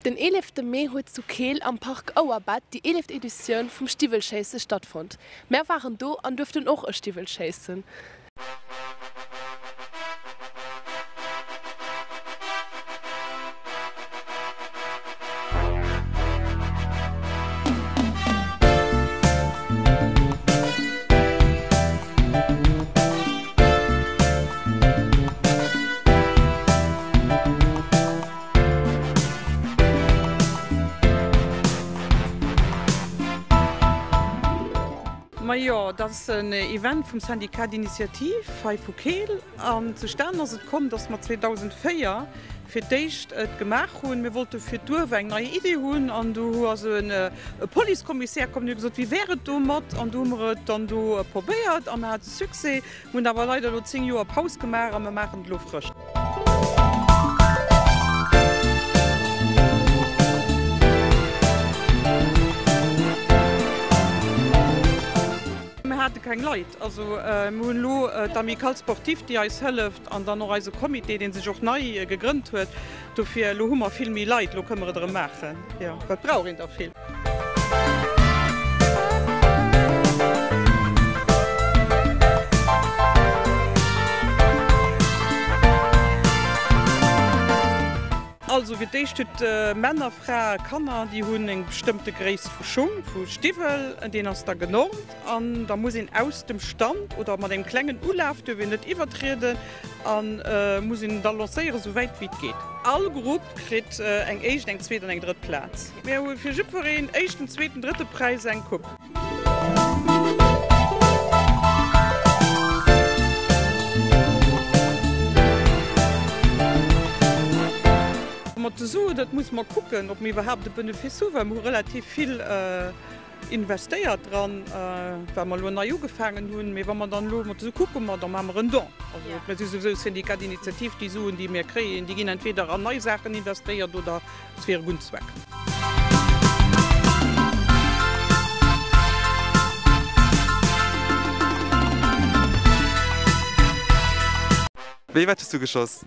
Den eelefte Mee huet zu Keel am Park Ouerbett déi eeleft Editioun vum Stiwwelschéisse stattfonnt. Mär waren do an duerften och e Stiwwel schéissen. Majo, dat ass en Event vum Syndicat d'initiative hei vu Keel. An zustan ass et komm, dass mer 2004 fir d'éischt et gemaach hunn. Mir wollte fir d'Duerf eng nei Idee hunn an du ass e Policekommissär komm an huet gesot, wéi wär et domat? An du hu mer et dann do probéiert a mer hate Succès. Mir hunn awer leider elo 10 Joer Paus gemaach a mer maachen et elo frësch. Mir hate keng Leit. Also mir hunn elo d'Amicale Sportive, déi eis hëlleft an dann och eise Comité, dee sech och nei gegrënnt huet. Dofir, elo hu mer vill méi Leit, elo kënne mer et erëm maachen. Jo, well et brauch een der vill. Also fir d'éischt huet Männer, Frae, Kanner, déi hunn eng bestëmmte Gréisst vu Schung, vu Stiwwel, deen ass da genormt an da muss een aus dem Stand oder mat engem klengen Ulaf, duerf een net iwwertrieden, a muss een da lancéieren, sou wäit wéi et geet. All Grupp kritt eng éischt, eng zweet an eng drëtt Plaz. Mir hu fir jiddwereen, éischten, zweeten, drëtte Präis, eng Coupe. Mat de Suen, dat musse mer kucken, ob mir iwwerhaapt e Benefice hu, well mir hu relativ vill investéiert dran, well mer elo nei ugefaangen hunn. Mee wa mer dann elo mat de Sue kucke mer, da maache mer en Don. Also mir si souwisou Syndicat d'initiative, déi Suen, déi mir kréien, déi ginn entweder an nei Saachen investéiert oder et fir e gudden Zweck. Wéi wäit hues du geschoss?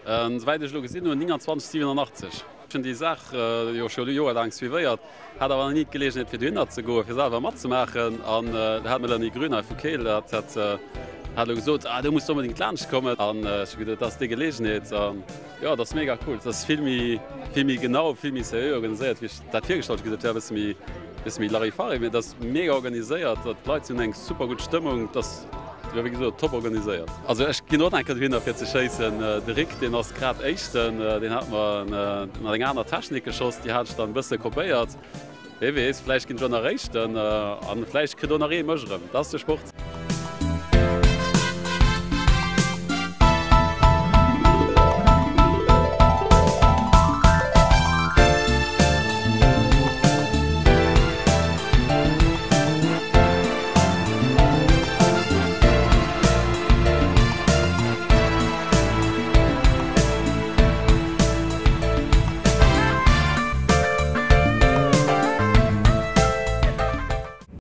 Souwäit ech elo gesinn hunn, 29, 87. Ech hunn déi Saach jo scho joerlaang suivéiert, hat awer nach ni d'Geleegenheet fir dohinner ze goen, fir selwer matzemaachen. An da hat d'Melanie Grün hei vu Keel, dat hat elo gesot, ah do muss de onbedéngt laanscht kommen. An ech hu geduet, dat ass déi Geleegenheet. An jo, dat ass mega cool. Et ass vill méi, vill méi genau, vill méi seriö organiséiert, wéi ech dat virgestallt hu. Ech hu geduet, et wär e bësse méi, bësse méi Larifari, mee et ass mega organiséiert. D'Leit hunn eng super gutt Stëmmung. Et ass Jo, wéi gesot, top organiséiert. Also ech ginn och enker dohinner fir ze schéissen. De Rick, deen ass grad éischten, deen hat mer mat enger aner Technik geschoss, déi hat ech dann e bësse kopéiert. Wee weess, vläicht ginn ech och nach éischten an vläicht kritt och nach ee mech erëm. Dat ass de Sport.